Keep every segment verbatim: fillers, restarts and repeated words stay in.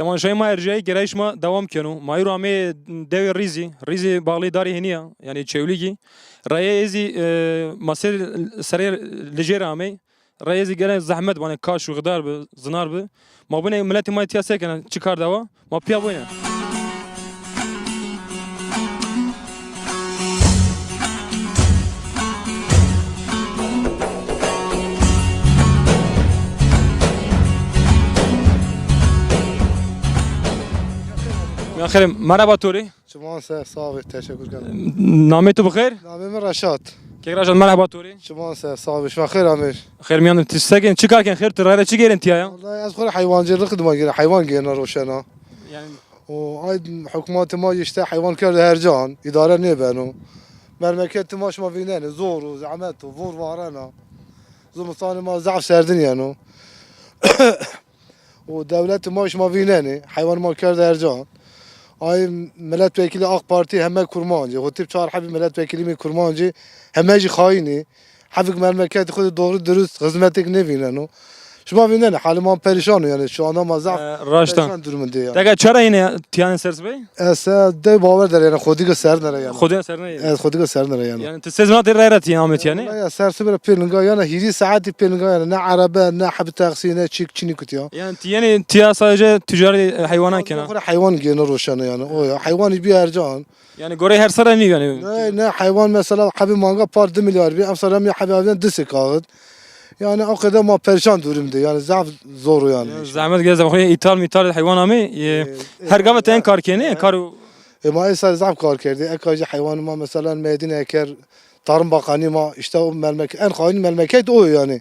Temaşayê ma erjayî, gerayîş ma dewam keno. Ma îro amê dewê Rîzî. Rîzî baxlî darê hênî ya, yanî Çewlîgî. Rayê ê zî, e, ma ser, serê licê ra amey. Rayê zî gene zehmet, vanê kaş û xidar bi, zinar bi. Ma binê miletê ma tiya se kena, çi kar dewa? Ma pîya boyne. Ya xêr, merheba to rê. Çiman ser, sağ ol, teşekkür ederim. Namê to bi xêr? Namê mi Reşat. Kek Reşat, merheba to rê. Çiman ser, sağ ol, şima xêr amê. Xêr mîyan de, ti se kên, çi kar kên, xêr, ti rayra çi gêrên tiya ya? Vallahi ez xo rê heywancılık dima gêrên, heywan gêrena roşena. Yani O ay hukmatê ma işte heywan kerde her can, îdare nêbeno. Memleketê ma şima vînenê, zor o, zehmet o, vor varena. Zimistanê ma zaf serdin yeno. O dewletê ma şima vînenê, heywanê ma kerde her can. Ay milletvekili AK Parti heme kurmancî, hotîb çar hebî milletvekili mi kurmancî, heme jî xayînî. Hevik memleketê xo de doğru dürüst xizmetek nêvîneno. Şima vînenê, halê ma perîşan o yanî. Şu anda ma zaf E, raşt a. Perîşan durumundê yanî. Dega çara yine tiyanê sersibey? Ez se dey bawer der yanî, Xwedî ke ser nere yanî. Xwedî ser nere. Ez Xwedî ke ser nere yanî. Yani ti se zona tê rayra tiyan amê tiyanê? Ya sersibey ra pêl ninga yanî, hîrî saetî pêl ninga yanî. Ne erebe, ne heb taksî, ne çîk, çinî kutiya. Yani ti yenî tiya sadece tüccarê, e, heywanan kena? Xo rê heywan gêno roşeno yanî. O ya, heywanî bî her can. Yani gorey her sere nîyo yanî? Ne, ne, heywan mesela hebê manga par di milyar bî, emsal ra mi hebê avînen di sê kaxit. Yani o qede ma perîşan durum de, yani zaf zor o yani. Yani zehmet geze, xo îthal mîthal heywan amê, e, E, e, her gava te en kar kenê, e, kar o. E, ma êsar zaf kar kerdê, eka jî heywan ma mesela Medine eker, Tarım Bakanı ma, işte o memleket, en xayîn memleket o yani.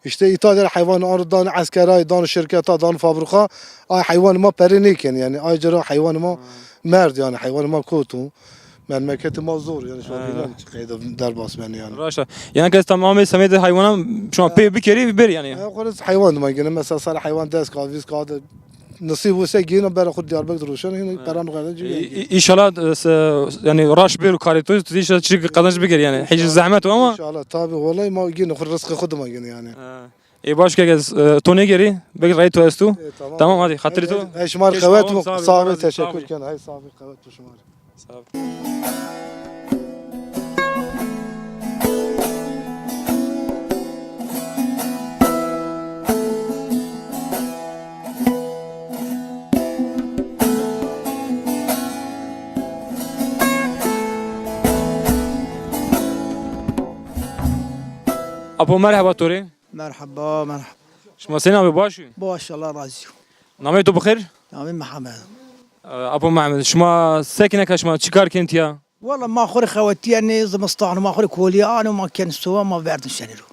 İşte îta der heywan anî dan eskeray, dan şirketa, dan fabrika, ay heywan ma perê nêken yani. Ay cira heywan ma merd yani, heywan ma koto. Memleketê ma zor yani, şu an bilmem çi qeyde derbas benî yani. Raşt a. Yani kes tamamê semedê heywanan şima pê bikerî bir yani. Ya, xo rê heywan dima gene, mesela sar heywan des ka, vîst ka de Nisîb û se gêno bera xo Diyarbekir de roşeno, hîno peran xo ci. Înşallah, e, se, yani raş bêro karê to, tu înşallah çi qazanç bikerî yani. Hiç zehmet o ama. Înşallah, tabi, wellahî ma gêno xo rizqê xo dima gêno yani. Ha. E, baş ke, e, to nêgerî, belki rayê to esto. E, tamam. Tamam, hadi, xatirê to. Ey, şima rê qewet bo, sağ ol, teşekkür ken. Hay sağ ol, qewet bo şima rê. Sağ ol. Apo, merheba to rê. Merheba, merheba. Şima senî, abi, baş û? Baş, Allah razî yo. Nameyê to bi xêr? Namê Mihemed. E, Apo Mihemed, şima se kenê ke, şima çi kar kenê tiya? Wela ma xo rê xewetîyenê, zimistan ma xo rê kolî ano, ma kenê sowa, ma verdin şenê ro.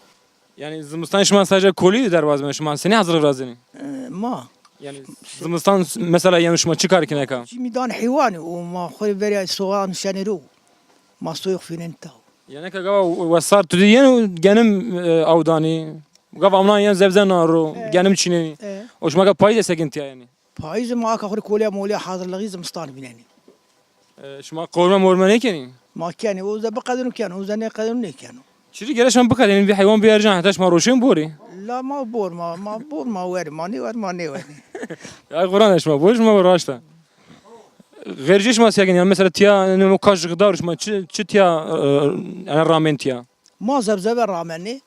Yani zimistan şima sadece kolî derbaz benê, şima senî hazirlik razenê? E, ma. Yani zimistan mesela, yani şima çi kar kenê ka? Çî mîdan heywanî û ma xo rê verî sowa ano şenê ro. Ma soyê xo fînenê taw. Yani ke gava wesar tu dî yeno genim, e, aw danî. Gava amnan yen zebze nan ro, e, genim çînenî. E. O şima ke payîz de se kenê tiya yani? Payîz ma aka xo rê kolîya molîya hazirlixî zimistan vînenî. E, şima qorme morme nêkenî? Ma kenê, o ze biqedino keno, o ze nêqedino nêkeno. Çirî gere şima biqedinî, vî heywan biercan heta şima roşên borî? La ma bor ma, ma bor ma werî, ma nêwer ma nêwerî. Ya Quran şima bor, şima raşt a. Xercê şima se kenê? Yani mesela tiya nemo kaş xidar şima çi, çi tiya, e, yani ramen tiya? Ma zebzebe ramenê.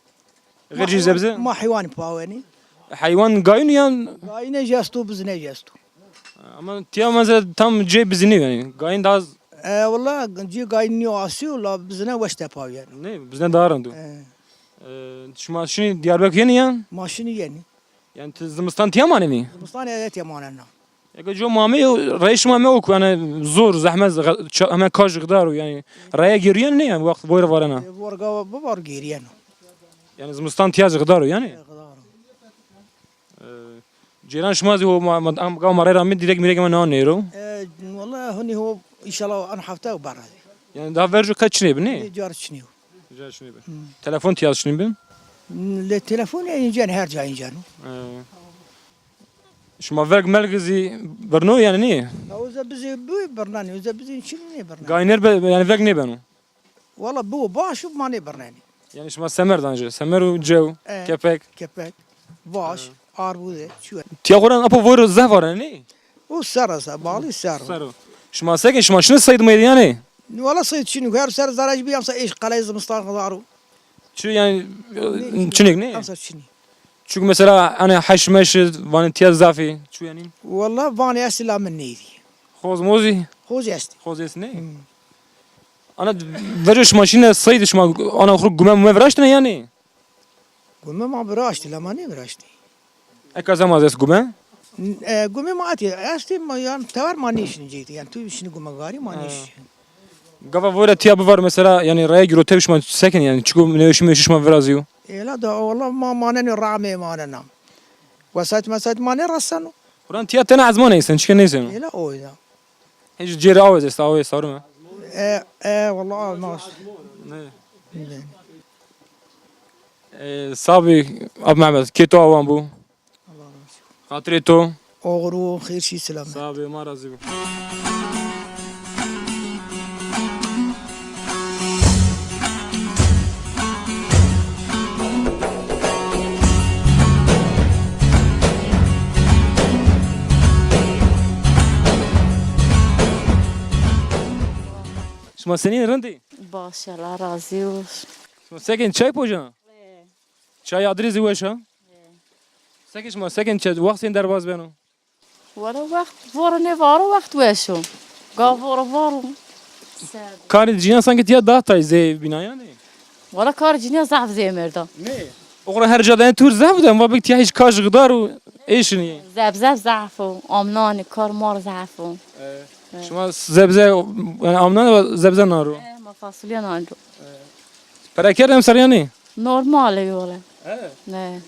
Xercê zebze? Ma heywanî pawenî. Heywan gayîn yan? Gayîne jî esto, bizine jî esto. Ama tiya mesela tam cê bizine yani. Gayîn daha az. E, wela cê gayîn nîyo asî yo, la bizine weş tepawîyen. Ne, bizine daha rind o. E. E, şima şinî Diyarbekir yenî yan? Ma şinî yenî. Yani ti zimistan tiya manenî? Zimistan evet ya manena. Eke co ma amê, reyê şima me o ku, yani zor, zehmet, heme kaş xidar o, yani reye gêrîyen nê, yani wext boyra varena. E, vor gava bivar gêrîyeno. Yani zimistan tiya xidar o yani. E, xidar o. E, cêran şima zî ho ma, ma, am, gava ma rey ra amê, dîrek mîrek ma na nêro. E, wela hunî ho, înşallah an hefte o berra. Yani daha verco qet çinê bi nê? Nê car çinê o. Güzel şinî bi. Hı. Telefon tiya şinî bi? Le telefon ya incen, her ca incen. E. Şima verg melg zî birno yani nî? Ya o ze bizê bi birnanî, o ze bizê çinî nê birnanî. Gayner be, yani verg nêbeno. Wela bi o baş û ma nê birnenî. Yani şima semer dan jî, semer û cew, e, kepek. Kepek, baş, e, arbude, çi. Tiya xo ra apo voyro zehf varen nî? O serr o, ser, bağlı serr o. Serr o. Şima seke, şima şinî seyd meydî yanî? Wala seyd çinî, her serr zerec bî, emser êş qeleyê zimistan xizar o. Çi yanî, çinîk nê? Emser çinî. Çunke mesela, hani, heş meş vanê tiya zaf î, çu yanî? Wala vanê estî la mi nêdî. Hoz mozî? Hoz estî. Hoz estî nê? Hmm. Ana, verco şima şîne seyd, şima ana xo gume mume viraştine yanî? Gume ma viraştî, la ma nêviraştî. Eka zema ez est gume? N-, e, gume ma etî, estî ma, yanî tever ma nêşinî cêtî. Yanî tu şinî gumegarî ma nêşinî. Gava vore tiya bivar mesela, yanî raya girotev şima sekin yanî, çiko nêweşî meşî şima virazîyo? Ela da, wala ma manenê ramê manena. Wesayt mesayt ma nêreseno. Xuran tiya tena ezma neysen, çike neysen. Ela o ya. Hiç cêrê aw ez esta, aw esta, rume. E, e, wala aw ma. Ne. Ne. E, sabî, Ab Mehmet, kê to awan bu. Xatirê to. Oxir û xêr şî, selamet. Sağ ol, ma razî bo. Şima senîn, rind î? Baş, Allah razî bo. Şima sekin çay pocena? Çay adirê zî weş a? Seke şima, seke çi, wext sên derbaz beno? Wala wext, voro nêvaro wext weş o. Ga voro varo. Karê cinîyan sanki tiya daha tay zê bîna yanî? Wala karê cinîyan zaf zê merda. Nê. Oxra her ca de tur zaf de, va bik tiya hiç kaş xidar û êşinî. Zebze zaf o, amnanê kar mar zaf o. E, şima zebze, yanî amnanê zebze naro? E, ma fasulye naro. Pere kerd emser yanî? Normal ê wele. He. Ne.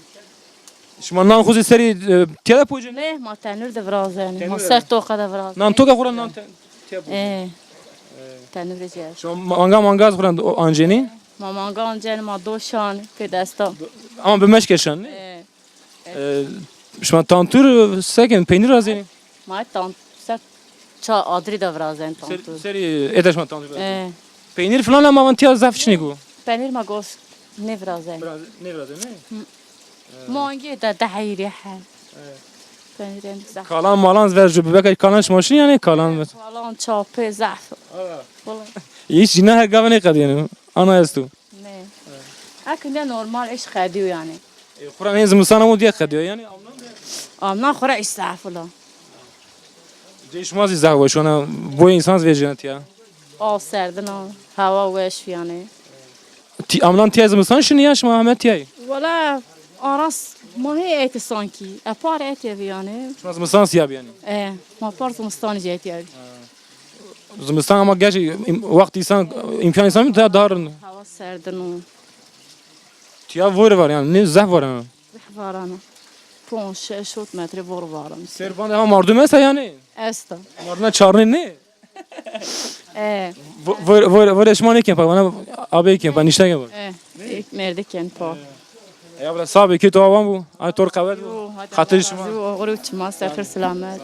Şima nan xo zî serî, e, tiya de pocê? Ne, ma tenûr de virazenî. Ma ser toqa de virazenî. Nan toqa xo ra nan te-, tiya pocê. E. Tenûr de cêr. Şima manga, manga xo ra ancenî? Ma manga ancenî, ma doşan, pê desta. Ama bi meşke şan, ne? E. E, şima tantûr sekin, peynîr razenî? Ma tan-, ser ça adirî de virazenî tantûr. Serî ete şima tantûr razenî. E. Peynîr filan ama van tiya zaf çinîk o. Peynîr ma gos nêvirazenî. Biraz nêvirazenî, ne? Hı. E. Mangî de dehîrî he. E. Peynîr en zaf. Kalan malan vercu bibek, kalan şima şin yanî kalan ver. Kalan çapê zaf. Aa. Wala. Hiç cina her gave nêqedîyeno. Ana esto. Ne. Eke ne normal eş qedîyo yanî. E, xura ne zimistan ama diye qedîyo yanî. Amnan xura îstafula. Cê şima zî zaf weş, wana boy însan zî vejîna tiya. Aw serdin a, hewa weş yanî. Ti, amnan tiya zimistan şinî ya şima heme tiyayî? Wala aras ma hê eti sanki. Epar eti evi yanî. Şima zimistan siya bi yanî? E, ma par zimistan jê eti evi. Zimistan ama gerçi im-, wext însan, îmkan însan mi daha, daha rind. Hewa serdin o. Tiya vore var yanî, ne zaf var yanî. Zaf var ana. Ponc, şeş, hot metre vore var ana. Ser bande ha mardum esta yanî? Esta. Mardum çarnê ne? E. Vo-, vore, vore, vore şima nêken pa, bana abi ken pa, nişte ken pa. E. Ek merde ken pa. Ey abla, sağ ol, kê to awan bu. Ay tor qewet bu. Xatir şima. Oxir û çima, ser xêr selamet.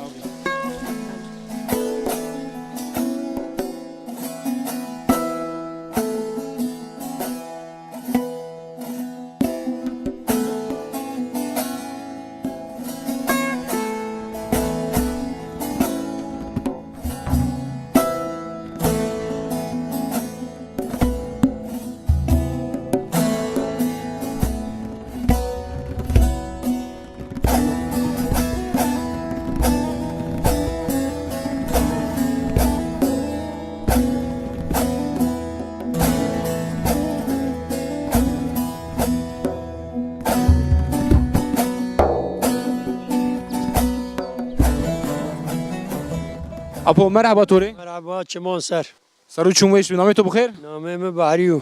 Apo, merheba to rê. Merheba, çiman ser. Ser û çim weş bi. Namê to bi xêr? Namê mi Behrî yo.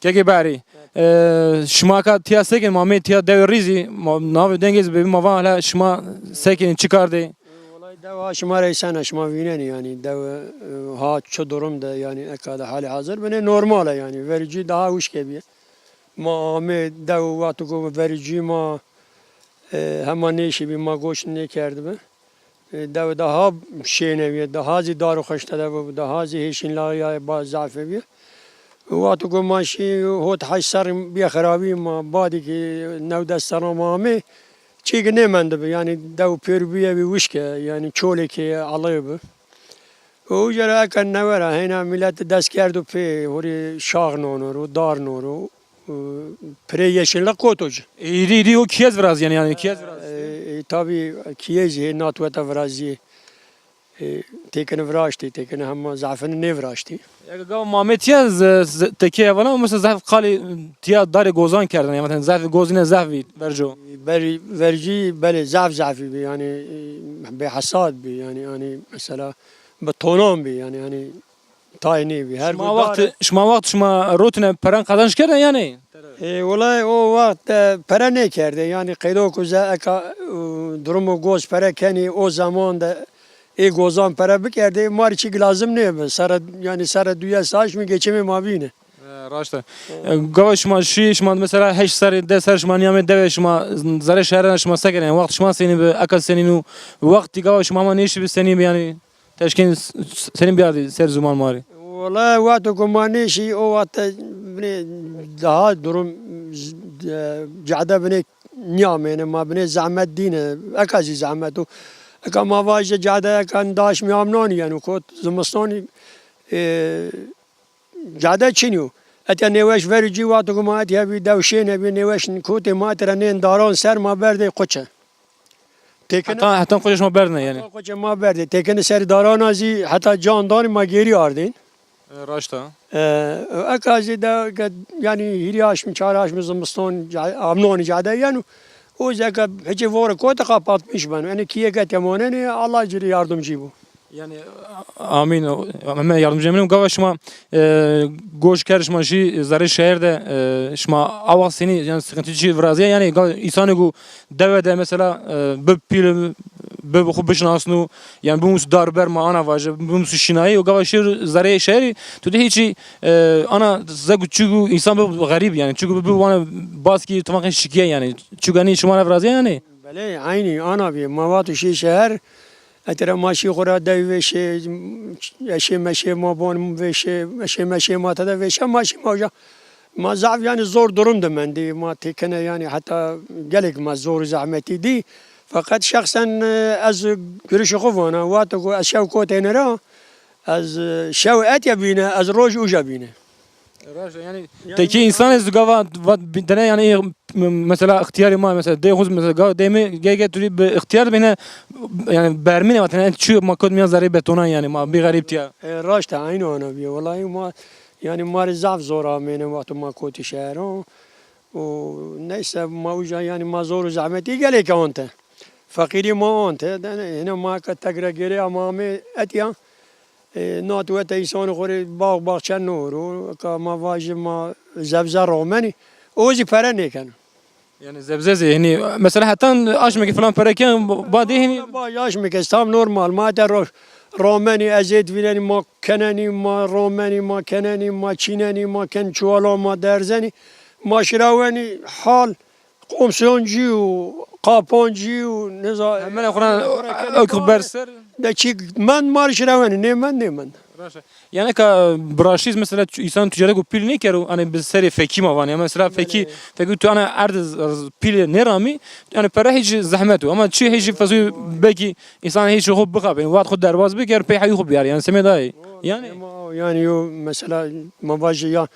Kekê Behrî. E, şima ka tiya sekin, ma mê tiya dewê rîzî, ma navê dengê zî bibî, ma va hele şima sekin, çi kar dê? Wellahî dew ha şima reysen a, şima vînenî yanî dew, e, ha çi durum de yanî eka de halê hazir binê normal a yanî. Verî cî daha wişke bîye. Ma amê dew wexto ku verî cî ma, e, hema nêşîbî, ma goş nêkerdibi. E, dew daha şêne bîye, daha zî dar û xeşte de bû, daha zî hêşîn lawîyayê ba zafê bîye. Wexto ku ma şî hot heşt serr bîye xirabî, ma badî ki new des serran ma amê, Çîk nêmendibi, yanî dew pêr bîye bî wişke, yanî çolêkê aleyê bi. Û uca ra eka newe ra heyna milet dest kerdo pê, hurê şax nono ro, dar no ro, û pirê yeşillik koto ci. E, hîrî, hîrî o kiyez virazîyen yanî, kiyez virazîyen. E, e, tabî kiyezî hê natweta virazîyê. E, têkini viraştî, têkini hema zafini nêviraştî. Eke gava ma amê tiya z-, z-, tekê hevalan, mesela zaf qalî tiya darê gozan kerdin, yanî zaf gozîne zaf bî verco. Ber-, vercî belê zaf zafî bî, yanî, e, bêhesad bî, yanî, yanî mesela bi tonan bî, yanî, yanî tay nêbî. Her şima wext, şima wext şima rotine peran qazanç kerdin yanî? E, wulay o wext de pere nêkerdê. Yanî qeydo ku ze eka, e, durumo goz pere kenî, o zeman de ê gozan pere bikerdê, ma rê çîk lazim nêbi. Serre, yanî serre duye saç mi geçimê ma bîne. E, raşt e. E, gava şima şî, şima mesela heşt serrî, des serrî şima nîyamê dewe, şima zerê şehre şima se kenê? Wext şima senî bi, eka senî nû, wextî gava şima hema nêşî bi senî bi yanî? Teşkên s-, s-, senî biyardî ser ziman ma rê? Wela wexto ku ma nêşî, o wext de binê daha durum z-, e, cade binê nîyamêne, ma binê zehmet dîne, eka zî zehmet o. Eka ma vajî cade eka daşmî amnanî yeno, kot zimistonî, e, cade çinî yo. Etya nêweş verî cî, wexto ku ma etya bî dew şêne bî, nêweş kotê ma etira nên daran ser ma berdê quçe. Têkine heta, heta quçê şima berdine yanî? Heta quçê ma berdê. Têkine serî darana zî heta can danî ma gêrî ardên. E, raşt a. E, eka zî de ke, yanî hîrî aşmî, çar aşmî zimiston ca-, amnonî cade yeno. O zî eka hicê vore kote kapatmîş beno. Enê kîyê ke temonenê, Allah ci rê yardimcî bo. Yanî, amîn. Heme yardimcî emîn. Gava şima, e, goş kerd şima şî zerê şehir de, e, şima awa senî, yanî sıkıntı çi virazîya, yanî ga-, însanê ku dewe de mesela, e, bi pîl, bi xwu bişinasno, yanî bimusu dar ber ma ana vaje, bimusu şinayî, û gava şir zerê şehrî, tu de hîçî, e, ana ze ku çiku însan bi xerîb yanî, çiku bi wana baskî tifaqên şikiye yanî, çiku enî şima ra virazîya yanî? Belê, eynî ana bî. Ma vato şî şeher, etira ma şî xwu ra dew vêşê, eşê meşê ma bon vêşê, eşê meşê ma tede vêşe, ma şî ma uca. Ma zaf yanî zor durum de mendî. Ma têkine yanî heta gelek ma zor û zehmetî dî. Feqet şexsen, e, ez girişê xwu vana. Wexto ku ez şew kotêne ra, ez, e, şew etya bîne, ez roj uca bîne. Raşt, yanî tekî însanê zî gava va-, dene yanî, e, m-, mesela îxtîyarê ma, mesela dê xwu, mesela ga-, dê mi ge-, ge tu rî bi îxtîyar bîne, yanî bermîne vatene çi ma kot mîyan zerê betonan yanî ma bî xerîb tiya. E, raşt a, eynî ana bîye. Wellahî ma, yanî ma rê zaf zor amêne wexto ma kotî şehero. Û neyse ma uca yanî ma zor û zehmetî gelek ante. Feqîrî ma ante. Dene hîna ma ke tek ra gêrê ama amê etya. E, nat wete însanê xo rê bax baxçe noro, ka ma vajî ma zebze ramenî, o zî pere nêkeno. Yanî zebze zî, hinî, mesela hetan aşmeke filan pere ken, ba-, badê hinî. Ba aşmeke tam normal, ma ete ro-, ramenî, ezêt vînenî, ma kenenî, ma ramenî, ma kenenî, ma çînenî, ma ken çuwala, ma derzenî, ma şirawenî hal. Komsiyoncu, kaponcu, neza. Hemene xura ewk ber ser. De çî mend ma rê şirewenî, nêmend, nêmend. Raşt e. Yanî ka biraşîz mesela tu-, însan ticaret ku pîl nêkero, hani bi serê fekî ma vanê. Mesela fekî, fekî tu ana erd z-, z-, pîl nêramî, yanî pere hîç zehmet o. Ama çi hîç fazla belkî însan hîç xo bixapên, wad xo derbaz biker, pey heyî xo biyar. Yanî semê dayê. Yanî. Yanî yo mesela ma vajî ya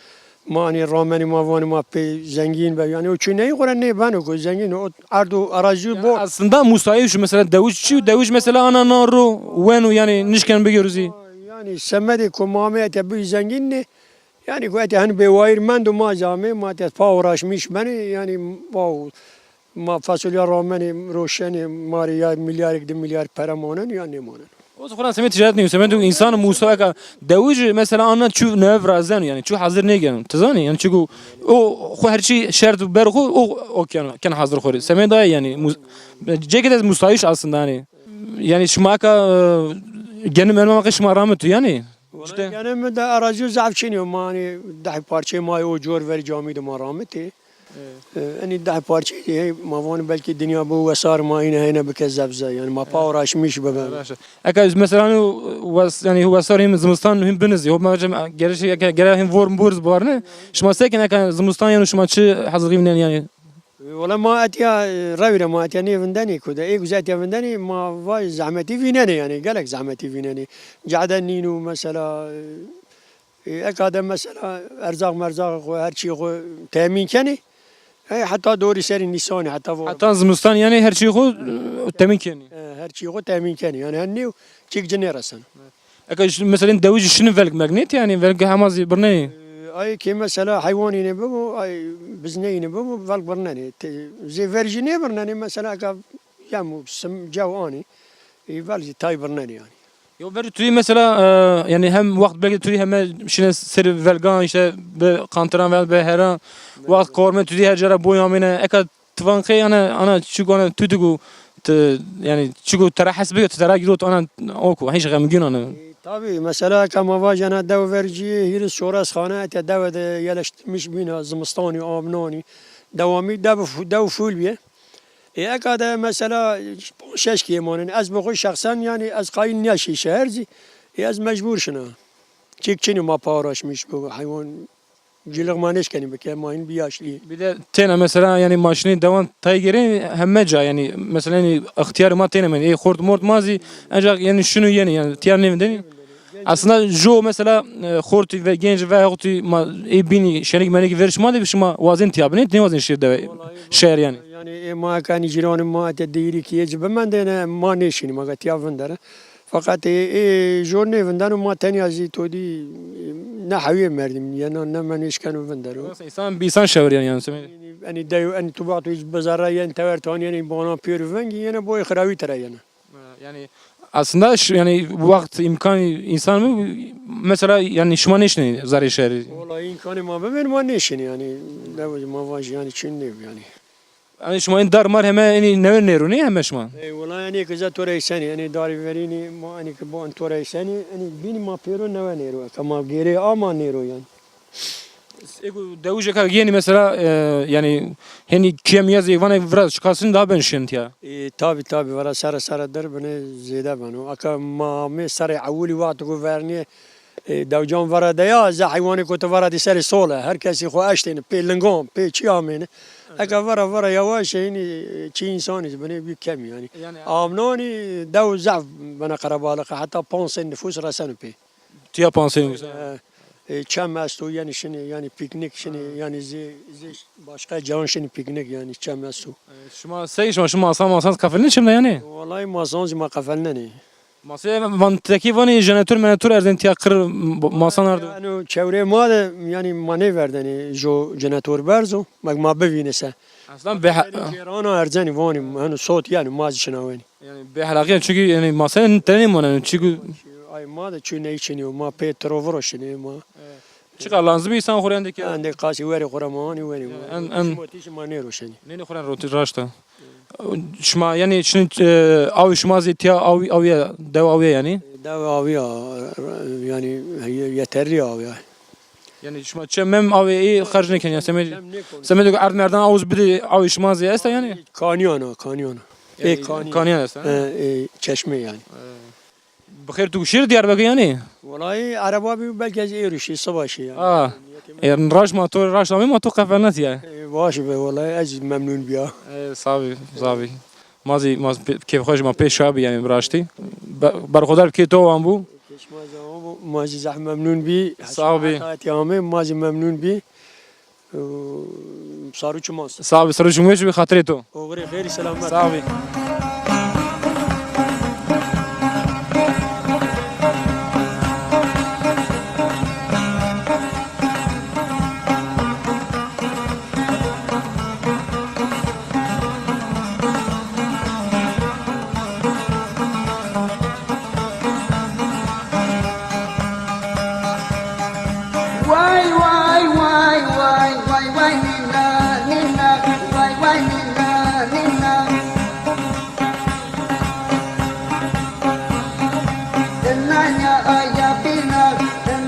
Ma anî ramenî ma vanî ma pê zengîn be. Yanî o çineyî xo ra nêbeno ku zengîn o erd û erazî bo. Aslında musayîş mesela dewij çi, dewij mesela ana na ro weno yanî nişken bigêro zî. Yanî semedê ku ma amê ete bî zengîn nê. Yanî ku ete hen bêwayîr mendo ma zî amê ma ete pa uğraşmış benê. Yanî wow. Ma fasulya ramenê, roşenê, ma rê ya milyarêk, di milyar pere monen ya nêmonen. O xura semê ticaret nîyo, semê tu însan musa eka dewij mesela ana çu newe virazeno yanî, çu hazir nêgeno. Ti zanî yanî çiku o xo her çi şert û ber xo o, o ken, ken hazir xo rê. Semê dayê yanî mus-, cêke de musayîş aslında yanî. Yanî şima eka, e, genim elma şima ramito yanî. Wela işte. Genê mi de erazîyo zaf çin yo. Ma hanî deh parçeyê ma yê o cor verî camî de ma ramitê. Evet. E, enî deh parçeyê hey, ma vanî belkî dinya bi wesar ma îne heyne bike zebze. Yanî ma pa uğraşmış bibe. Raşt. Eka mesela hanî wes-, yanî wesar hîn zimistan hîn binizî. Hop ma gerek, eke gere hîn vor, vor zî bivarne. Şima se kenê eka zimistan yanî şima çi hazirlî vînenî yanî? Wela ma etiya, e, rewî ra ma etiya nêvindenê ku de, ê ku zî etiya vindenê, ma vay zehmetî vînenê yanî, gelek zehmetî vînenê. Cade nîno mesela, e, e, eka de mesela erzaq merzaxê xo, her çîyê xo temîn kenê. E, heta dorî serê nîsanî, heta vo- Heta zimistan yanî her çîyê xo, e, temîn kenê. E, her çîyê xo temîn kenê. Yanî hen nêw çîk ci nêreseno. Eka ş-, mesela dewijî şinî velg melg nêtî yanî, velg hema zî birnenî? E, ay ke mesela heywanîne bibo, ay bizneyîne bibo, velg birnenê. Te, zê verî jî nêbirnenê, mesela eka yem û sim cew anî, e, velg zî tay birnenê yanî. Yo verî tu yî mesela, e, yanî hem wext belkî tu yî heme şine serê velgan, îşte bi qantiran veya bi heran, wext qorme tu yî her ca ra boy amêne, eka Ti van qey ana, ana çiku ana tu diku ti, yanî çiku tera hes bike, ti tera girot ana, o ku hîç xemgîn ana. E, tabî, mesela eka ma vajena dew vercî hîris çores xane ete dewe de yerleştirmiş bîna, zimistanî, amnanî, dewamî dew, dew fûl bîye. E, eka de mesela şeş kî manên. Ez bi xo şexsen yanî ez qayîl nîya şî şeher zî. E, ez mecbur şina. Çîk çinî ma paraşmiş bu heywan. Cilix ma nêşkenî bike, ma hîn bî yaşlî. Bir de têna mesela, yanî ma şinê dewan tay gêrê heme ca, yanî mesela, yanî ixtîyarê ma têna mendî. Ê xort mort ma zî ancak yanî şino yenî, yanî tîya nêvindenî. Aslında jo mesela, e, xortî ve genç ve xortî ma ê bînî şenik menik ver şima de, şima wazên tîya binê, nêwazên şîr de şeher yanî. Yanî ê ma kanî cîranê ma ete deyîrî kî ê ci bimendêne, ma nêşinî, ma ga tîya vindere. Feqet ê, ê jor nêvindeno, ma tenya zî to dî, e, ne hewîye merdîm yena, ne menî eşkeno vindero. Mesela însan bi însan şewirîyen yanî, semedî. Enî dew, enî tu ba tu hîç bizarre yen tewer tanî yenî bona pêro vengî yene boyê xirawî tira yene. Yanî aslında şu, yanî wext îmkanî însan mi mesela yanî şima nêşinî zerrê şerî? Wela îmkanê ma bibên ma nêşinî yanî. Ne ma vajî yanî çin nêb yanî. Yanî şima în dar mar heme enî newe nêro nê heme şima? Ey wela enî ki ze to reysenî, enî darî verînî ma enî ki bo en to reysenî, enî bînî ma pêro newe nêro. Eka ma gêrê a ma nêro yanî. Ê ku dewij eka yenî mesela, e, yanî henî kîye mîye zî vana vira şikastin daha ben şin tîya. E, tabî tabî vira sere sere dir binê zêde beno. Eka ma amê serê ewilî wexto ku vernîye E, dewcan vera de ya, ze heywanê koti vera de serê sol e. Her kesî xo eştêne, pê lingan, pê çî amêne. Eke vera vera yawaş e, hînî, e, çi însanî zî binê bî kemî yanî. Yanî amnanî dew zaf bine qerebalix e, heta panc sey nifûs reseno pê. Tiya panc sey nifûs. E, e, çem esto, yanî şinê, yanî pîknîk şinê, yanî zê, zê başqa cayan şinê pîknîk, yanî çem esto. E, şima sey, şima, şima masan, masan qefelnê çim de yanî? Wellahî masan zî ma qefelnenê. Masê van tekî vanî jenetor menetor erzên tiya qir masan ardo. Yanî çewrê ma de yanî ma nêverdenê jo jenetor berzo. Mek ma bivîne se. Aslan be- Cêrana erzenî vanî heno sot yanî ma zî şinawenî. Yanî bêhelaqî yanî çünkü yanî masê tenê moneno çünkü. Ay ma de çu ney çinî yo ma pê tiro viro şinê ma. Çiqa lazim însan xo rê endê ke. Endê qasî werê xo ra ma anî wenî. En, en. Şima tîşî ma nêroşenî. Nênê xo ra rotî raşta. Şima yanî şinî, e, awî şima zî tiya awî, awî ya, dew awî ya yanî? Dew awî ya, yanî ye-, yeterli awî ya. Yanî şima çem mem awî ê xerc nêkenî ya semedî. Çem nêkonî. Semedî erd merdan awuz bidî awî şima zî esta yanî? Kanîyan a, kanîyan a. Yanî ê kanî. Kanîyan esta, ha? E, ê çeşme yanî. E. Bi xêr tu şîr Diyarbekir yanî? Wellahî ereba bî belkî ez êro şî, siba şî yanî. A, e, raşt ma to, raşt amê ma to qefelnetî ya. E, baş be wellahî ez memnun bîya. E, sabî, sabî. Ma zî, ma zî pê-, kêfxweş ma pê şa bî yanî bi raştî. Be-, berxudar kê to wan bû. Kê şima zaman bû, ma zî zaf memnun bî. Sağ ol bî. Heta etî amê, ma zî memnun bî. Saru çimas. Sağ ol, saru çimas bi xatirê to. Oxirê xêrî selamet. Sağ ol. Way, way, way, way, way, way, nîna, nîna, way, way, nîna, nîna. Nanya aya bîna,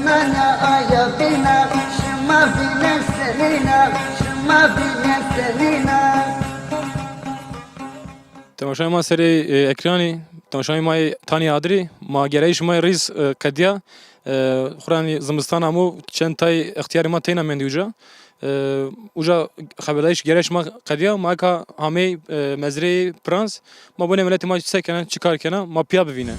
nanya aya bîna, şima bîne senîna, şima bîne senîna. Temaşayê ma serê, e, ekranî, temaşayê ma yê Tanî Adirî, ma gereyî şima yê rîz, e, qedîya. E, xura yanî zimistan amo, çend tay extîyarê ma teyna mendî uca. E, uca xeberdayîş gere şima qedîya, ma eka hamey, e, mezreyê Pirans, ma bonê miletê ma se kena, çi kar kena, ma pîya bivîne.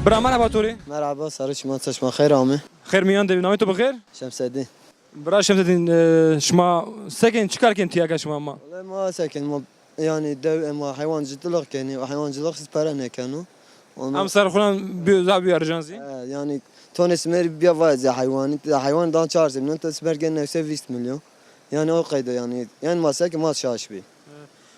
Bira, merheba to rê. Merhaba, serê şima, çeşma xeyr ame. Xeyr mîyan de, namê to bi xêr? Şemsedîn. Bira Şemsedîn, e, şima se kên, çi kar kên tîya ke şima ma? Wele ma se kên, ma yanî dew, e, ma heywancılık kenî, heywancılık siz pere nêkeno. Ona Em ser xo ra bi-, za bî ercan zî? E, yanî tonê simerî bîya vay zî heywanî, heywan dan çar zî milyon, to simer gen newse vîst milyon. Yanî o qeyde yanî. Yanî ma se kên ma şaş bî.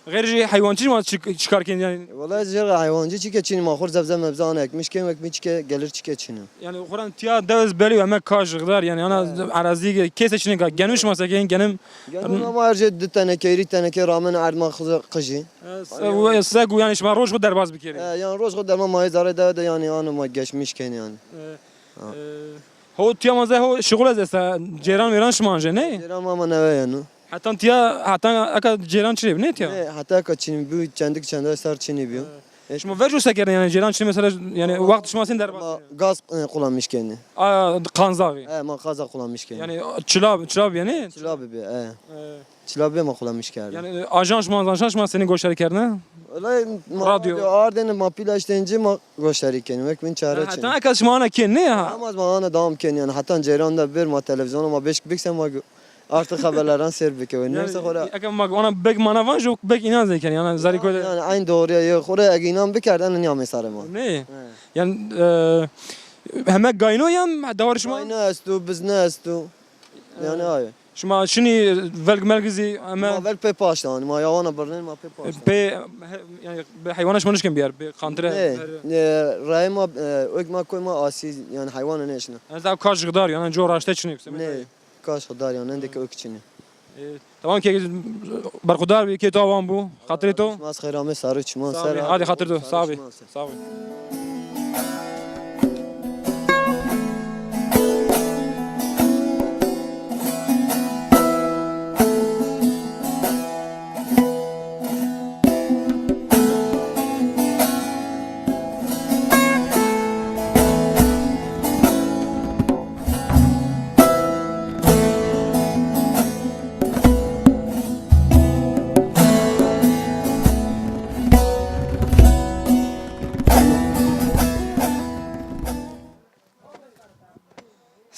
Xeyrê jî heywancî ma çi, çi kar kên yanî? Wele jêr heywancî çike çinî ma xur zebze mebze ana ekmiş kên wek mi çike gelir çike çinî. Yanî xo ra tîya dew ez belî eme kaş xidar yanî ana erazî ke kese çinî ka genû şima se kên genim. Genû ama her şey di teneke, hîrî teneke ramen erd ma xizir qijî. E, se-, se gu yanî şima roj xo derbaz bikerî. E, yanî roj xo derman ma zerê dewe de yanî ano ma geçmiş kên yanî. E, Ha. E, ho tiya ma ze ho şixul ez esta cêran mêran şima anje, ne? Cêran ma ma newe yeno. Hetan tiya, hetan eka cêran çinê bi, ne tiya? Ne, heta eka çinî bi, çendik çende sar çinî biyo. E, şima verco se kerdin yanî cêran çinê mesela yanî wext şima sên derbaz Ma kerdin? Gaz, e, kullanmış kendi. A, qanzaxî. E, ma gaza kullanmış kendi. Yanî çila, çila bi yanî? Çila bi bi, e. E. Çila bê ma xulamiş kerdî. Yanî, e, ajans şima, ajans şima senî goşdarî kerdine? Wele ma Radyo. Radyo ardêne ma pîla îşte încî ma goşdarî kenî. Wek min çare çin. Heta kes şima ana kên ne ya? Ama ma ana devam kenî yanî. Heta ceyran de bir ma televizyona ma beşk bikse ma go-, artık haberlerden seyir bike. Yanî, neyse xora. Eke ma ana bek mana van jo bek inan zey kenî. Yanî zarî koyde. Yanî aynı doğruya ye. Xora ege inan bikerd en niyame sare ma. Ne? He. Yanî, e, heme gayno yan dawar şima? Gayno estu, bizne estu. Yanî, e, ay. Şima şinî velg melg zî eme Ma velg pê paşt anî, ma yawana birnên ma pê paşt. Pê, he, yanî, bi heywana şima nişkin biyar, bi qantire. Ne, ne, rayê ma, e, ök ma koy ma asî, yanî heywana nêşina. Ez ev kaş xidar, yanî, co raşte çinî, semê Ne, dayê. Kaş xidar yanî, endeke ök çinî. E, tamam ke berxudar bî, kê to awan bû, xatirê to. Ma ez xeyr ame, sarı çiman Sağ ol, ser. Hadi xatir to, sağ ol. Sağ ol.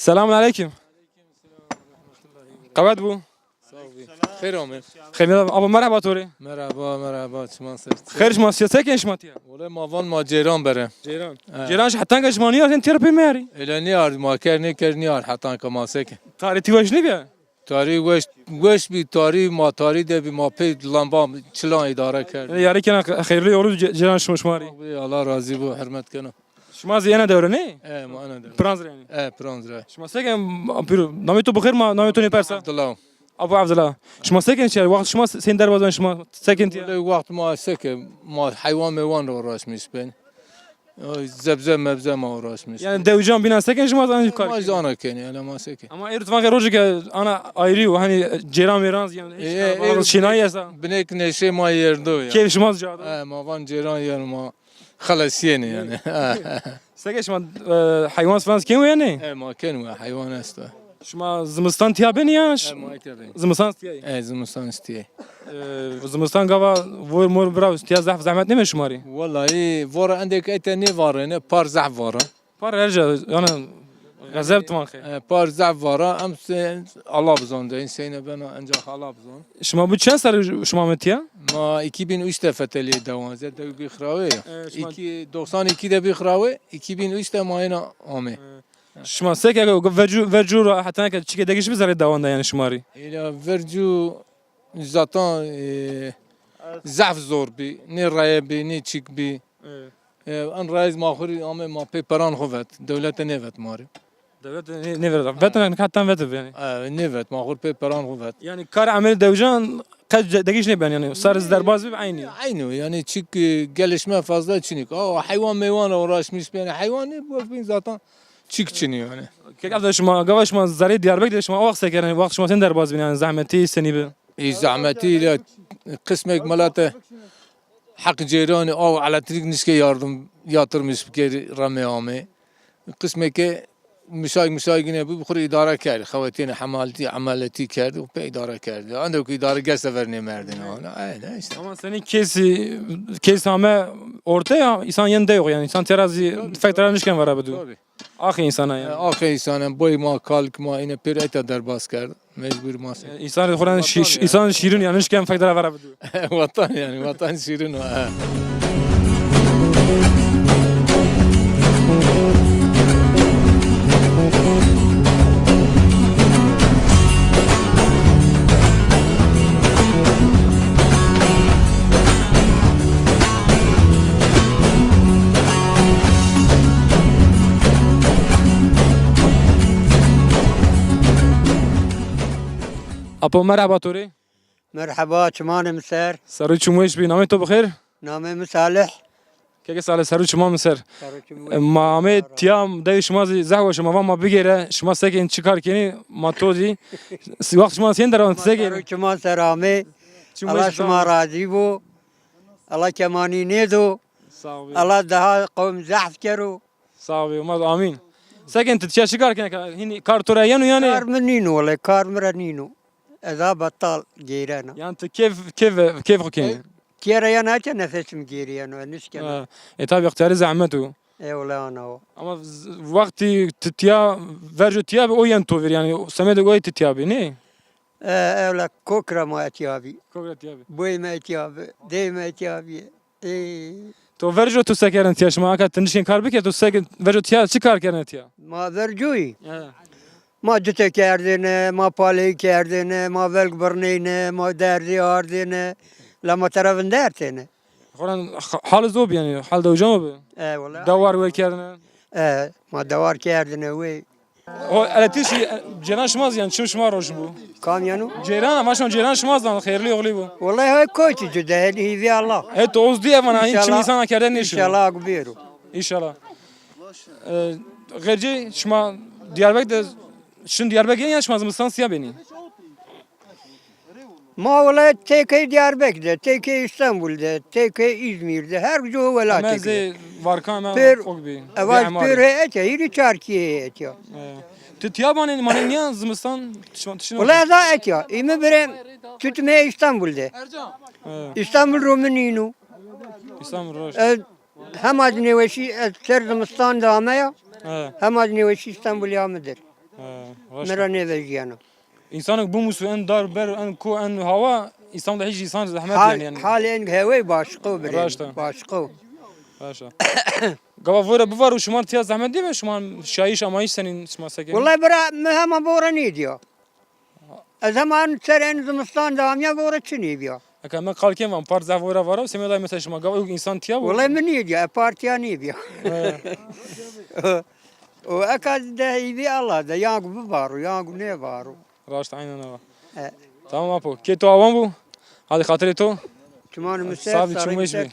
Selamun aleyküm. Qewet bû. Sağ ol. Xeyr ame. Xeyr ame. Abo merhaba to rê. Merhaba, merhaba. Çiman ser. Xeyr şima siya, se kên şima tiya? Wele ma van ma ceyran bere. Ceyran. He. Ceyran jî hetan ke şima nîyar, sen tîya pê meyarî. Ele nîyar, ma ker nêker nîyar hetan ke ma se kên. Tarî ti weş nêbîya? Tarî weş, weş bî, tarî ma tarî de bî, ma pê lamba çilan îdare kerd. Yanî yarî kena xeyrlî olur ce-, ceyran şima, şima rî. Sağ ol, Allah razî bo, hurmet kena. Şima zî ena dewre ne? E, ma ena dewre. Piranz rê yanî. E, Piranz rê. Şima se kên, pîro, namê to bi xêr ma, namê to nêpersa? Abdullah. Abu Abdullah. Şima se kên çi? Wext şima sên derbaz ben şima se kên tiya? Wele wext ma se kên, ma heywan meywan ra uğraşmış ben. Oy, zebze mebze ma uğraşmış. Yanî dewcan bînan se kên şima zan kar? Ma zana kên, yanî ma se kên. Ama êro ti van ke rojê ke ana ayrî yo, hanî cêran mêran zî yanî, e, e, şînayî esta. Binêk neşê ma yerdo ya. Keyf şima zî cada. E, ma van cêran yer ma. Xelesîyenê yanî. Seke şima, e, heywan falan kên we yanî? E, ma kên we, heywan esto. Şima zimistan tiya benî ya? E, ma tiya benî. Zimistan tiya yî? E, zimistan tiya yî. E, zimistan gava vor mor bira tiya zehf zehmet nême şima rî? Wellahî, vora endek ete nêvarêne, par zehf vara. Par her ca, yanî, xezeb timan xê. E, par zaf vara, em se-, Allah bizon de, inseyne bena, ancak Allah bizon. Şima bu çend serr şima metiya? Ma iki bin üç de fetelî dewan, ze dew bî xirawe ya. E, şima İki, doksan iki de bî xirawe, iki bin üç de ma yena ame. E. Şima seke vercu, vercu ra heta ke çike degiş bi zerê dewan de yanî şima rî? Ela vercu zaten, e, zaf zor bî, ne raye bî, ne çik bî. E. E, en rayîz ma xwu rî ame ma pê peran xwu vet. Dewlete nêvet ma rî. Dewlet nê-, nêvêrda. Veto, yanî, heten veto yanî. E, nêvet, ma xur pê peran xu vet. Yanî kar emelî dewijan qet ce-, degîş nêben yanî. Sar iz derbaz bib eynî. Eynî, yanî çik, e, gelişme fazla çinik. Aa, heywan meywan ra uğraşmış beni. Heywan ne bu bin zaten çik çini yani. Kek evde şima, gava şima zerê Diyarbekir de şima o wext se kerdin? Wext şima sen derbaz bin yanî, zehmetî senî bi? Ê zehmetî ile qismek melate heq ceyranî aw elektrik nişke yardım yatırmış bikeri rame ame. Qismeke müsait müsait yine bu xur idare kerdi. Xewetîne hemaltî, emeletî kerdi, pê idare kerdi. Ancak idare gelse ver nêmerdin ona. Aynen işte. Ama senin kesi, kes hame orte ya, insan yen de yok yani. İnsan terazi fek tera nişken vera bidu. Tabii. Axê însana yanî. E, axê însana, boy ma, kalk ma, îne pêro eta derbas kerd. Mecbur ma se. E, însan rê xo ra şî-, şî-, însan şîrin yanî, nişken fek dera vera bidu. Watan yanî, watan şîrin o, he. Apo, merheba to rê. Merheba, çimanê mi ser. Ser û çim weş bî. Namê to bi xêr? Namê mi Salih. Keke Salih, ser û çiman mi ser. Ser û çim weş. E, ma amê tiya dewê şima zî zehf weş, ma va ma bigêre, şima sekên çi kar kenî, ma to zî. Wext şima sên derewan sekên. Ser û çiman ser amê. Çim weş. Allah şima razî bo. Allah kemanî nêdo. Sağ ol. Allah daha qewm zehf kero. Sağ ol, ma amîn. Sekên ti tiya çi kar kenê? Hînî kar to ra yeno yanî? Kar mi nîno wele, kar mi ra nîno. Ez a betal geyrena. Yanî ti kêf, kêf, kêf xo kenî? E, tiya ra yena ke nefesim geyriyeno, ez nişkena. Ha, e, tabi extiyarî zehmet o. E, wele ana o. Ama z-, wextî ti tiya, verco tiya bi, o yen to vîr yanî, semedê o ti tiya bi, nê? E, ewla kok ra ma etîya bî. Kok ra etîya bî. Boyê me etîya bî, deyê me etîya bî. Ê. To verco to se kerdin tiya şima? Aka ti nişkên kar bikê, to se verco tiya çi kar kerdin tiya? Ma vercoyî? He. Ma cite kerdêne, ma paleyî kerdêne, ma velg birnêne, ma derzî ardêne. La ma tera vindertêne. Xora ha-, hal zor bî yanî, hal dewcan o bi. E, wela. Dewar wê kerdine. E, ma dewar kerdine wê. O elektrik şî, e, ceyran şima zî yanî, çim şima roşn bû? Kam yeno? Ceyran, ama şima ceyran şima zî yanî, xeyrlî oxlî bû. Wellahî hay koytî cude, hêvî Allah. He, to oz dî evana, hin çim însana kerde nêşin. Înşallah. Înşallah agu bêro. Înşallah. E, xêrcê şima Diyarbekir de, şin Diyarbekir ya şima zimistan siya benî? Ma wele têkey Diyarbekir de, têkey Îstanbul de, têkey Îzmîr de, her cuho welatêk de. Zê varkan me pêr, ok bî. Eva pêr hê etya, hîrî çar kî hê etya. E. Ti tiya manê, manê niya zimistan, tişma, tişma. Wele ez a etya, îmi birê tutmê Îstanbul de. E. Îstanbul ro mi nîno. Îstanbul ro. E, hema nêweşî, e, ser zimistan de ameya. E. Hema nêweşî Îstanbulî ame der. E, raşt. Mi ra nêvejîyeno. Însanêk bimusû en dar ber, en ko, en hawa, Îstanbul de hîç însan zehmet yanî. Hal, yanî. Halê en hewey başqo birê. Raşt a. Başqo. Raşt a. Gava vore bivaro şima tiya zehmet nêbe, şima şayîş amayîş senîn şima sekên? Wellahî bira mi hema vore nêdîya. Ez hema ser en zimistan de amya vore çi nêbîya. Eka me qal kên van part zaf vore varo, semê day mesela şima gava yok însan tiya bo? Wellahî mi nêdîya, e partiya nêbîya. He. O eka de hêvî Allah de, yangu bivaro, yangu nêvaro. Raşt, aynen ava. E. Tamam apo. Kê to awan bo. Hadi xatirê to. Çimanê mi ser, sağ bî, çim weş bî.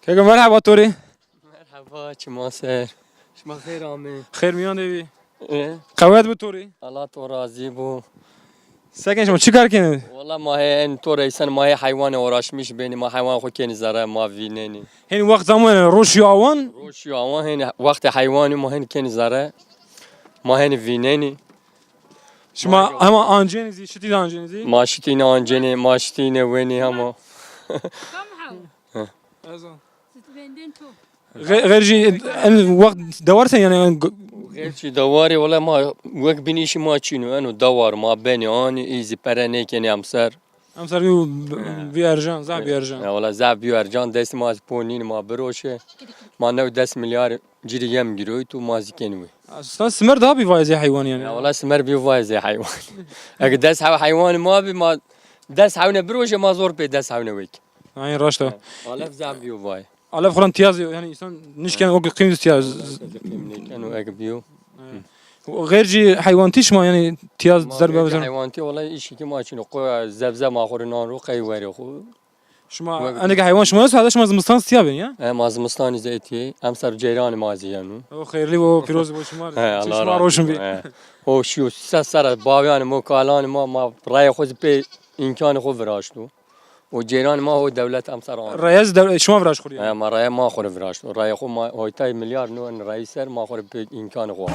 Keko, merheba to rê. Merheba, çima ser. Şima xêr amê. Xêr mîyan de bî. E? Qewet bi to rê. Allah to razî bo. Seken şima çi kar kenê? Wala ma hê en to reysen ma hê heywanê uğraşmış benî, ma heywan xo kenî zere, ma vînenî. Hênî wext zamanê roşî awan? Roşî awan hênî wextê heywanî ma hênî kenî zere. Ma hênî vînenî. Şima hema ancenî zî, şitî de ancenî zî? Ma şitî ne ancenî, ma şitî ne wenî hema. Tamam. Heh. Ezan. Süt benden çok. Xê-, xêr jî en wext dewar sen yanî, en g- Xêr jî dewarê wele ma wek bînî îşî ma çîn o, eno dewar ma benî anî, î zî pere nêkenî emser. Emser bî, bî erjan, zaf bî erjan. Ya wele zaf bî erjan, destî ma zî po nînî ma biroşe. Ma new des milyar cîrî yem girewt û ma zî kenî wê. Aslında simer daha bî vayê zê heywan yanî. Ya wele simer bî vayê zê heywan. Eke des hew heywanî ma bî, ma des hewne biroşe ma zor pê des hewne wek. Aynen raşt o. Alef zaf bîyo vay. Alef xuran tîya zî, yanî însan nişken o qîm zî tîya. Qîm nêkeno eke bîyo. Xêr jî heywantî şima yanî tîya zerbe. Xêr jî heywantî wela îşî ki ma çin o. Qo zebze ma xo rê nan ro qey werê xo. Şima endeke heywan şima esto, hada şima zimistan tîya benî ya? E, ma zimistanî zî etî. Emser ceyranê ma zî yeno. O xêrlî bo, pîroz bo şima rê. He, Allah razî bo. Şima roşn bî. He. O şîyo se sera baveyanê ma, kalanê ma, ma rayê xo zî pê îmkanê xo viraşto. O ceyranê ma ho dewlet emser an. Raya zî dew-, şima viraşt xo rê? He, ma raya ma xo rê viraşt. O raya xo ma hoytay milyar no en rayî ser ma xo rê pê îmkanê xo.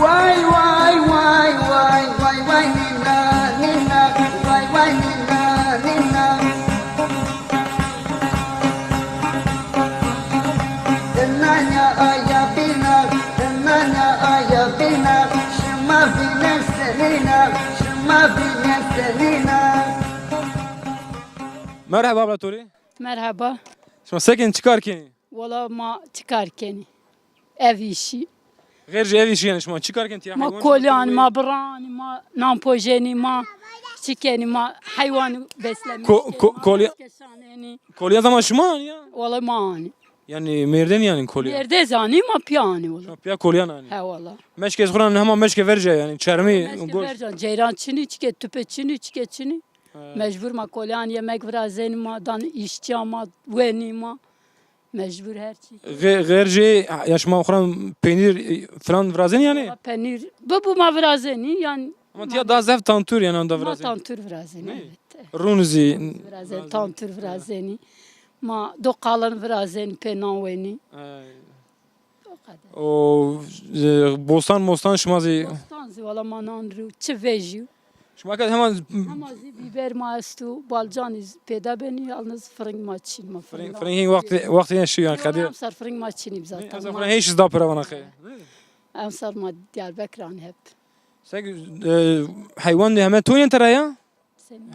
Way, way, way, way, way, way, nîna, nîna, way, way, nîna, nîna. Dinanya aya bîna, dinanya aya bîna, şima vînen senîna, şima vînen senîna. Merheba abla, to rê. Merheba. Şima se kenî, çi kar kenî? Wala ma çi kar kenî? Ev îşî. Xêr jî ev îşî yanî şima çi kar kenî? Tîya heywan. Ma kolî anî, ma biranî, ma nan pojenî, ma çi kenî, ma heywan beslemî. Ko-, ko-, kolî-, keşanenî. Kolîya zama şima anî ya? Wala ma anî. Yanî mêrdenî yanî kolîya? Mêrde zî anî, ma pîya anî wala. Şima pîya kolîyan anî? He wala. Meşkê xo ra hema meşkê verca yanî çermî. Meşkê goş. Verca, ceyran çinî, çike tupe çinî, çike çinî. He. Mecbur ma kolîyan yemek virazenî, ma dan îşçîya ma wenî ma. Mecbur her çî. Xê-, xêr jî, ya şima xo ra peynîr, e, filan virazenî yanî? Wala penîr. Bibo ma virazenî yanî. Ama tîya daha zaf tantur yanî anda virazenî. Ma tantur virazenî, evet. Rûn zî. Virazenî, tantur virazenî. Ma do qalin virazenî pê nan wenî. Ay. O kadar. O, e, bostan mostan şima zî? Bostan zî wala ma nan rû, çi vejî. Şima ke heman. Hema zî bîber ma esto, balcanî zî peyda benî, yalnız firing ma çin ma. Firing, firing hîn wextê, wextê yen şîyo yanî qedî. Emser firing ma çinî zaten. Emser firing hîn şî zî da pira vana qey. Emser ma Diyarbekir anî hep. Sek, e, heywan de heme to yen tera ya?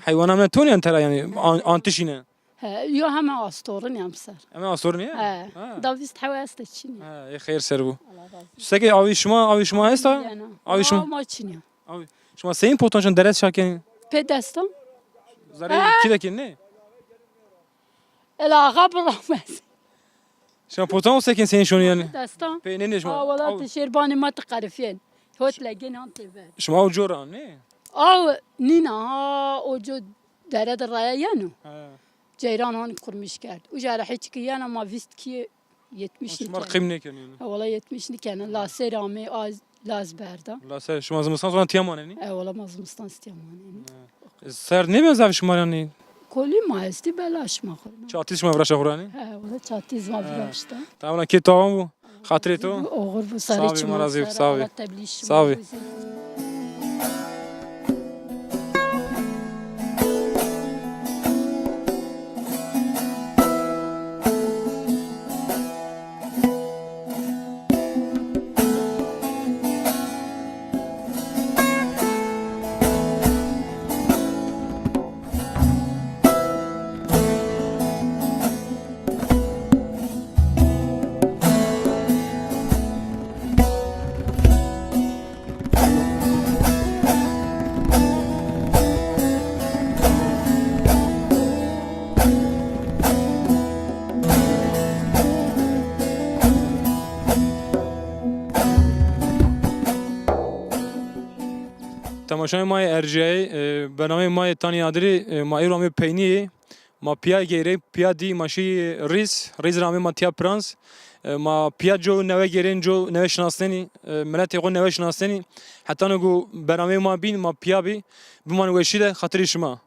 Heywan heme to yen tera yanî, an-, antişîne? He, yo heme astorin emser. Heme astorin ya? He. Ha. Da vîst hewe este çinî. Ha, ê xeyr ser bu. Allah razı olsun. Seke avî şima, avî şima esta? Avî şima? Ma çinî. Avî. Şima seyîn potanşan deret şakenî? Pê destan. Zerê kî de kenî ne? Ela axa biramez. Şima potan o seken seyîn şonî yanî? Destan. Pê nênê şima? Aa, wala ti şêrbanê ma ti qerifîyen. Hot legên han têver. Şima o cor an ne? Aw nîna ha, o co dere de raya yeno. Ha. Ceyran han kurmiş kerd. Uca ra hiç ki yena ma vîst kî yetmiş nîkena. Şima qîm nêkenî yanî? Ha, wala yetmiş nîkena. Laser amê, az, laz berda. Laser, şima zimistan sonra tîya manenî? E, wala ma zimistan tîya manenî. Ha. Serd nêbîya zaf şima yanî? Kolî ma estî, belaş ma xo. Çatîz şima viraşta xo ra yanî? He, wala çatîz ma viraşta. Tamam, kê tawan bu. Xatirê to. Oxir bu, sarê çima. Sağ ol, ma razî, sağ ol. Allah teblî şima. Sağ ol. Temaşayê ma yê erciyayê, e, bernameyê ma yê Tanî Adirî, e, ma êro amê peynîyê. Ma pîya geyrey, pîya dî ma şî Rîz, Rîz ra amê ma tîya Prans. E, ma pîya co newe geyrên, co newe şinasnenî, e, miletê xo newe şinasnenî. Hetano ku bernameyê ma bîn, ma pîya bî. Biman weşî de xatirê şima.